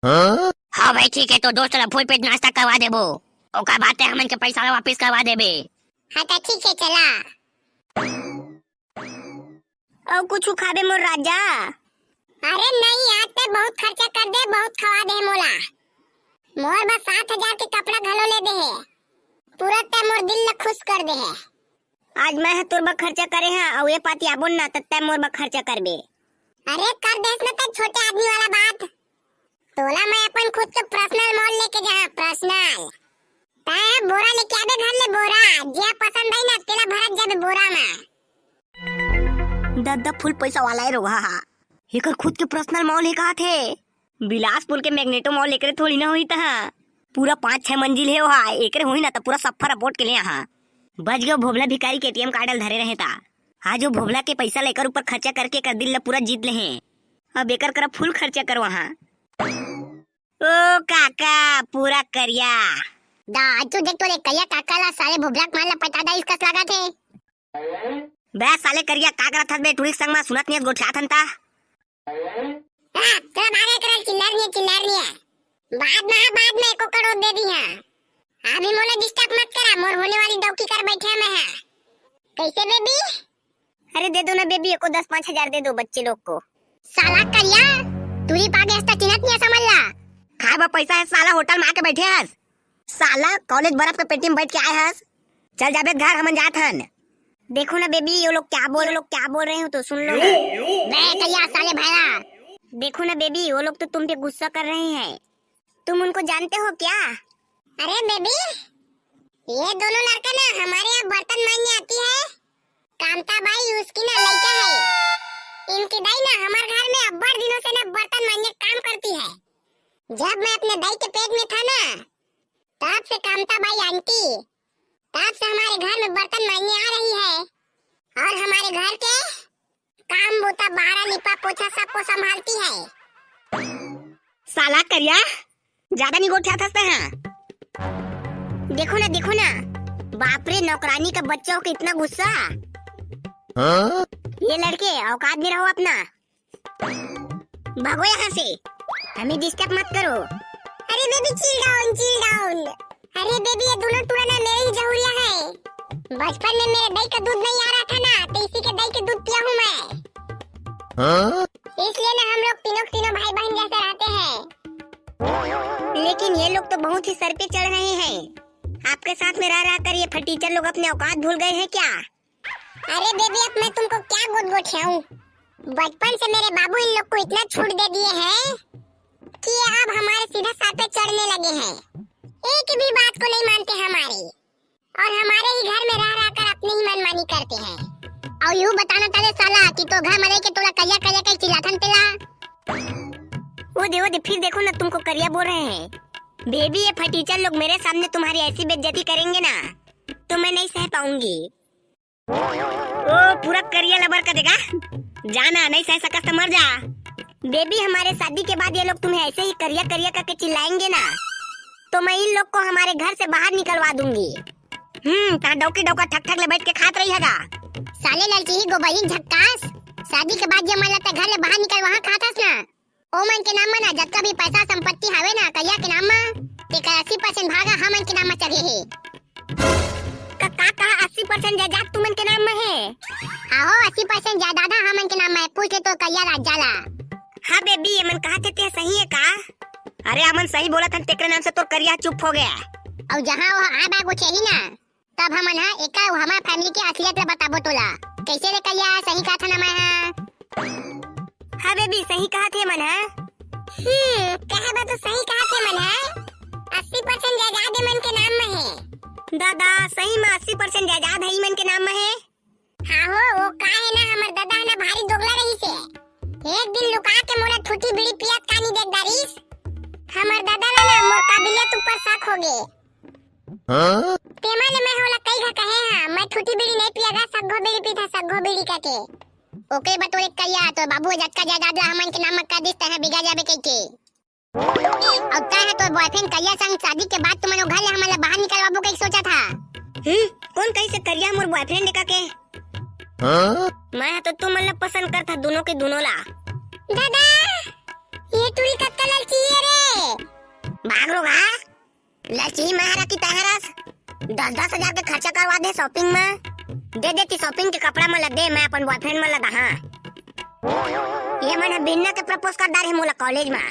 हाँ? अबे ठीक है, तो दोस्त ला फुल पेट नाश्ता करवा देबो, ओकर बाद ते हमन के पैसा ला वापस करवा देबे। हाँ, त ठीक है, चला। अउ कुछु खाबे मोर राजा? अरे नहीं यार, ते बहुत खर्चा कर दे, बहुत खवा दे मोला। मोर बस सात हजार के कपड़ा घलो ले दे हे, तुरंत ते मोर दिल ला खुश कर दे हे। आज मैं ह तोर बर खर्चा करे हा, अउ ए पाती आबोन ना, त तै मोर बर खर्चा करबे। अरे कर देस ना ते छोटे आदमी वाला बात। तोला मैं अपन खुद के पर्सनल मॉल लेके जा, पर्सनल। तै बोरा लेके आबे घर ले, बोरा। जे पसंद आई ना, तेला भरत जाबे बोरा में। दद्दा फुल पैसा वाला है रोहा हा। एकर खुद के पर्सनल मॉल हे कहा थे। बिलासपुर के मैग्नेटो मॉल एकरे थोड़ी ना होही तहा। पूरा पाँच छह मंजिल हे ओहा, एकरे होही ना त पूरा सफर अबोट के ले आहा। बच गयो भोभला भिखारी के एटीएम कार्ड ल धरे रहे ता। आज वो भोभला के पैसा लेकर ऊपर खर्चा करके एकर दिल ल पूरा जीत ले हे। अब एकर करा फुल खर्चा करवाहा। ओ काका, पूरा करिया। दा, आज तू देख तो रे करिया काका ला, साले भोभला के माल ला पटा दा इसका लागत हे। बे साले करिया, का करत हस बे टुरी के संग मा? सुनत नहीं हस, गोठियात हन ता। हाँ, तोला बात करे चिल्लार नहीं है, चिल्लार नहीं है। बाद में, हाँ, बाद में एको करोड़ दे दी हाँ। अभी मोला डिस्टर्ब मत करा, मोर होने वाली डौकी कर बैठे मैं हाँ। कैसे बेबी? अरे दे दो ना बेबी, एको दस पाँच हजार दे दो बच्चे लोग को। साला करिया, टुरी पागे हस्ता चिन्हत नहीं है समझ ला। खाए बा पैसा है साला, होटल में आके बैठे हस। साला कॉलेज बर्फ के पेटी में बैठ के आए हस। चल जाबे घर, हमन जात हन। देखो ना बेबी, वो लोग क्या बोल, वो लोग क्या बोल रहे हो तो सुन लो ना। बे करिया साले भैरा। देखो ना बेबी, वो लोग तो तुम पे गुस्सा कर रहे हैं। तुम उनको जानते हो क्या? अरे बेबी, ये दोनों लड़का ना हमारे यहाँ बर्तन मांजने आती है। कामता बाई उसकी ना लड़का है। इनकी दाई ना हमारे घर में अब्बड़ दिनों से ना बर्तन मांजने काम करती है। जब मैं अपने दाई के पेट में था ना, तब से कामता बाई आंटी, तब से हमारे घर में बर्तन मांजने आ रही है और हमारे घर के काम बूता, बारा, लिपा पोछा सबको संभालती है। साला करिया, ज्यादा नहीं गोठियात हस तैं हा। देखो ना, देखो ना, बाप रे, नौकरानी का बच्चा हो के इतना गुस्सा। हाँ? ये लड़के, औकात में रहो अपना। भागो यहाँ से, हमें डिस्टर्ब मत करो। अरे बेबी, चिल डाउन, चिल डाउन। अरे बेबी, ये दोनों टूरा ना मेरे ही जहुरिया है। बचपन में मेरे दाई का दूध नहीं आ रहा था ना, तो इसी के दाई के दूध पिया हूँ मैं। हाँ? इसलिए ना हम लोग तीनों के तीनों भाई बहन जैसे रहते हैं। लेकिन ये लोग तो बहुत ही सर पे चढ़ रहे हैं। आपके साथ में रह रह कर ये फटीचर लोग अपने औकात भूल गए हैं क्या? अरे बेबी, अब मैं तुमको क्या गोट गोठियाऊं? बचपन से मेरे बाबू इन लोग को इतना छूट दे दिए हैं कि ये अब हमारे सीधा सर पे चढ़ने लगे हैं। एक भी बात को नहीं मानते हमारी, और हमारे ही घर में रह रह कर अपनी ही मनमानी करते हैं। और यूं बताना ताले साला कि तो घर में रह के तोला करिया करिया कहीं चिल्लाथन तेला। वो दे, वो दे, फिर देखो ना, तुमको करिया बोल रहे हैं। बेबी, ये फटीचर लोग मेरे सामने तुम्हारी ऐसी बेइज्जती करेंगे ना, तो मैं नहीं सह पाऊंगी। ओ, पूरा करिया लबर का देगा। जाना, नहीं सह सकस तो मर जा। बेबी, हमारे शादी के बाद ये लोग तुम्हें ऐसे ही करिया करिया करके चिल्लाएंगे ना, तो मैं इन लोग को हमारे घर से बाहर निकलवा दूंगी। हम्म, तहाँ डौकी डौका ठक ठक ले बैठ के खात रही हैगा। साले लड़की ही गोबरी झक्कास, शादी के बाद ये मन लगता घर ले बाहर निकल वहाँ खात हस ना। ओ मन के नाम मा ना जतका भी पैसा संपत्ति हावे ना करिया के नाम मा, तेकर अस्सी परसेंट भागा हमन के नाम मा चढ़े हे। का, का कहा अस्सी परसेंट जायदाद तुमन के नाम मा हे? आहो, अस्सी परसेंट जायदाद हा हमन के नाम मा हे, पूछ ले तो करिया राजा ला। हाँ बेबी, ये मन कहा थे ते सही है का? अरे हमन सही बोलत हन, तेकरे नाम से तोर करिया चुप हो गया। और जहाँ वो आए बाग वो चाहिए ना, तब हमन ह एकर अउ हमर फैमिली के असलियत ल बताबो तोला। कइसे रे करिया, सही कहत हन मैं ह? हाँ बेबी, सही कहत हे मन ह। हम्म, कहे बा तो सही कहत हे मन ह। अस्सी परसेंट जायदाद ए मन के नाम म हे। दादा, सही म अस्सी परसेंट जायदाद ह ई मन के नाम म हे? हाँ हो, वो का हे ना, हमर दादा ह ना भारी दोगला रहिस हे। एक दिन लुका के मोला ठूठी बीड़ी पियत कानी देख डारिस। हमर दादा ला ना मोर काबिलियत ऊपर शक हो गे। हाँ? तेमा ले मैं ओला कई घा कहे हाँ, मैं ठूठी बीड़ी नहीं पियागा, सग्घो बीड़ी पीथा, सग्घो बीड़ी कके। ओके बटोरे करिया, तोर बाबू जतका जायदाद ला हमन के नाम म कर दिस, तैं बिगा जाबे कहिके। अब तैं ह तोर बॉयफ्रेंड करिया संग शादी के बाद तुमन ओ घर ले हमन ला बाहर निकलवाबो कहिके सोचत हा। हम्म, कोन कहिस हे करिया मोर बॉयफ्रेंड हे कके? हाँ? मैं ह तो तुमन ला पसंद करथा, दोनों के दोनों ला। दादा, ये टूरी कतका ललची हे रे। का? ललची महारा की तहरस दस दस हजार के खर्चा करवा दे shopping में। दे देती shopping के कपड़ा मन ला दे, मैं अपन boyfriend मन ला दहा। ये मन ह बिन्ना के propose कर डारे हे मोला college में।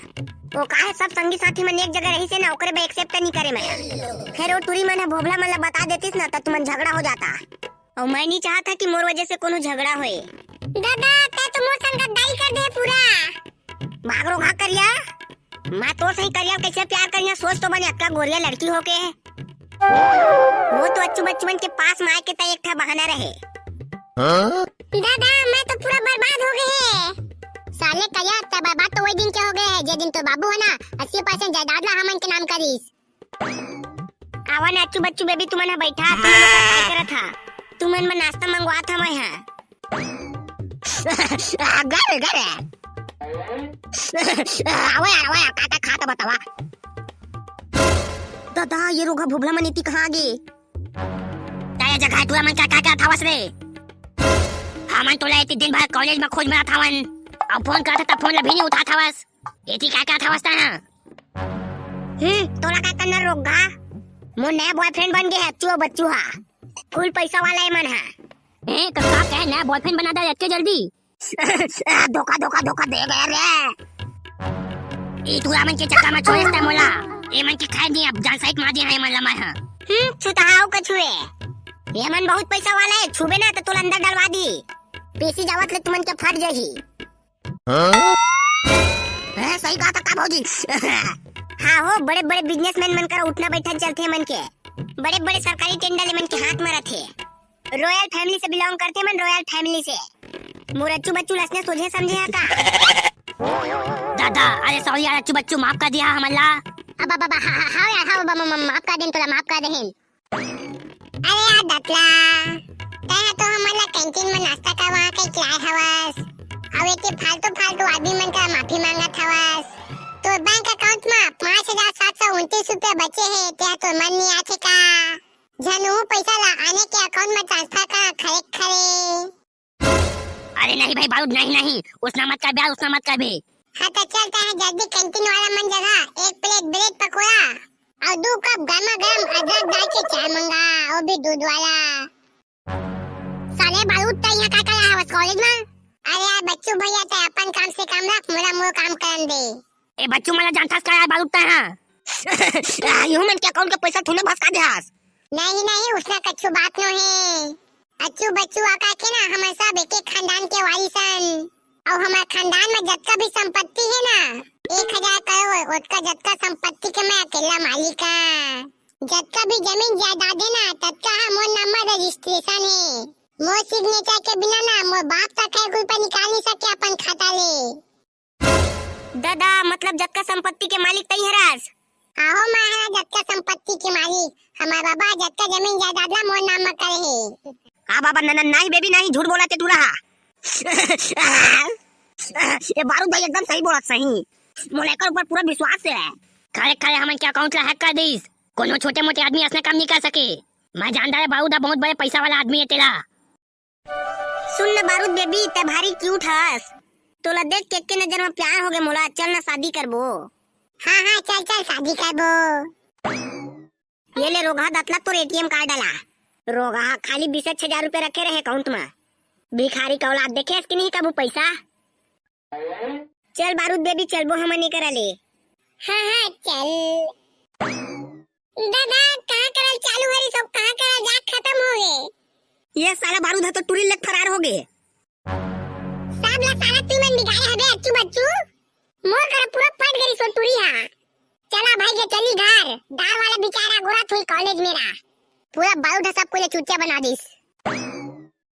वो काहे सब संगी साथी मन एक जगह रहिस हे ना, ओकरे बर accept नहीं करे मैं। फिर वो टूरी मन ह भोभला मन ला बता देतिस ना, त तुमन झगड़ा हो जाता। अउ मैं नहीं चाहत ह कि मोर वजह से कोनो झगड़ा होए। दादा, तै तो मोर संग गद्दारी कर दे पूरा। भाग रोगहा करिया, मैं तो सही करिया, कैसे प्यार करिया, सोच तो बने, अतका गोरिया लड़की होके। वो तो अच्छू बच्चू मन के पास में आए के तय एक ठा बहाना रहे। दादा, मैं तो पूरा बर्बाद हो गए है। साले करिया, तै बर्बाद तो वही दिन के हो गए है, जे दिन तो बाबू है ना, अस्सी percent जायदाद ला हमन के नाम करिस। आवा ना अच्छू बच्चू baby, तुमन ह बैठा, तुमन ओकर काय करत हा? तुमन बर नाश्ता मंगवात हा मैं हा। गर, गर। आवा यार, आवा यार, का, का खाता बतावा। दादा, ये रोगहा भोभला मन एती कहाँ आगे? ताया जगह टूरा मन का, का, का थावस रे? हमन तोला एती दिन भर college में खोज में थावन। अब phone करत त phone ला भी नहीं उठात हवस। एती का, का थावस ता ना? हम्म, तोला का करना रोगहा? मोर नया boyfriend बन गए है, अच्छू बच्चू हा। Full पैसा वाला ए मन हा। हैं, तो का कहे नया boyfriend बना दे एतके जल्दी? धोखा, धोखा, धोखा दे गए रे। ई टूरा मन के चक्कर में छोड़े ते मोला। ए मन के खाए नहीं, अब जान side मार दिया है ए मन ला मैं हा। हम्म, छुतहाओ कछुए। ये मन बहुत पैसा वाला है, छुबे ना तो तोला अंदर डलवा दी। पीसी जावत ले तुमन के फट जाही। हाँ? हैं, सही कहा था का भौजी? हाँ हो, बड़े बड़े businessman मन कर उठना बैठना चलथे मन के, बड़े बड़े सरकारी tender ले मन के हाथ में रथे। Royal family से belong करथे मन, royal family से। मोर अच्छू बच्चू लसने सोझे समझे हा का? दादा, अरे sorry यार, अच्छू बच्चू माफ कर दिया हमन ला। अब, अब, अब, हाँ, हाँ, हाँ यार, हाँ, अब, अब, अब, माफ कर देन तोला, माफ कर देन। अरे यार दतला, तैं तो हमन ला canteen में नाश्ता करवा के खिलाए हवस, अउ एके फालतू फालतू आदमी मन का माफी मांगत हवस। तोर bank account में पाँच हजार सात सौ उनतीस रुपया बचे हे, तेहा तोर मन नहीं आथे का? झन उहू पैसा ला आने के account में transfer कर खरे खरे। अरे नहीं भाई बारूद, नहीं, नहीं, उसना मत कर बे यार, उसना मत कर बे। हाँ तो चल, तैं जल्दी canteen वाला मन जगह एक plate bread पकौड़ा अउ दू cup गरमा गरम अदरक डाल के चाय मंगा, वो भी दूध वाला। साले बारूद, तैं यहाँ का करे हवस college में? अरे यार बच्चू भैया, तैं अपन काम से काम रख, मोला मोर काम करन दे। ए बच्चू, मोला जानथस का यार बारूद तैं हा? यूं मन के account के पैसा थोड़े भसका दे हस। नहीं, नहीं, उसना कछु बात नो हे। अच्छू बच्चू आका के ना, हमन सब एक एक खानदान के वारिस हन। अउ हमर खानदान में जतका भी संपत्ति हे ना, एक हजार करोड़, ओतका जतका संपत्ति के मैं अकेला मालिक हंव। जतका भी जमीन जायदाद हे ना, ततका ह मोर नाम म registration हे। मोर signature के बिना ना, मोर बाप तक एक रुपया निकाल नहीं सके अपन खाता ले। ददा, मतलब जतका संपत्ति के मालिक तई हरस? आहो, मैं हरा जतका संपत्ति के मालिक। हमार बाबा जतका जमीन जायदाद ला मोर नाम म करे हे। हाँ बाबा, न, न, नहीं baby, नहीं, झूठ बोला ते टूरा हा। ये बारूद भाई एकदम सही बोलत सही। मोला एकर ऊपर पूरा विश्वास हे। खरे खरे हमन के account ला hack कर दिस। कोनो छोटे मोटे आदमी असने काम नहीं कर सके। मैं जानदार बारूद हा बहुत बड़े पैसा वाला आदमी हे तेला। सुन न बारूद baby, तै भारी cute हस। तोला देख के एक्के नजर में प्यार हो गे मोला। चल न शादी करबो। हाँ, हाँ, चल, चल, शादी करबो। ये ले रोगहा दतला तोर ATM card आला। रोगहा खाली बीस हजार रुपया रखे रहे account में। भिखारी का औलाद, देखे हस कि नहीं कभू पैसा? चल बारूद baby, चलबो हमन एकरा ले। हाँ, हाँ, चल। दादा, कहाँ करा चालू हरी सब, कहाँ करा जाके खत्म हो गे। ये साला बारूद ह तो टूरी लेके फरार हो गे। सब ला साला तुमन बिगाड़े हबे अच्छू बच्चू। मोर करा पूरा पट गई सो टूरी हा। चला भाई के चली घर, दार वाला बेचारा गोरा थोई college में रहा। पूरा बारूद ह सब कोई ला चूतिया बना दिस।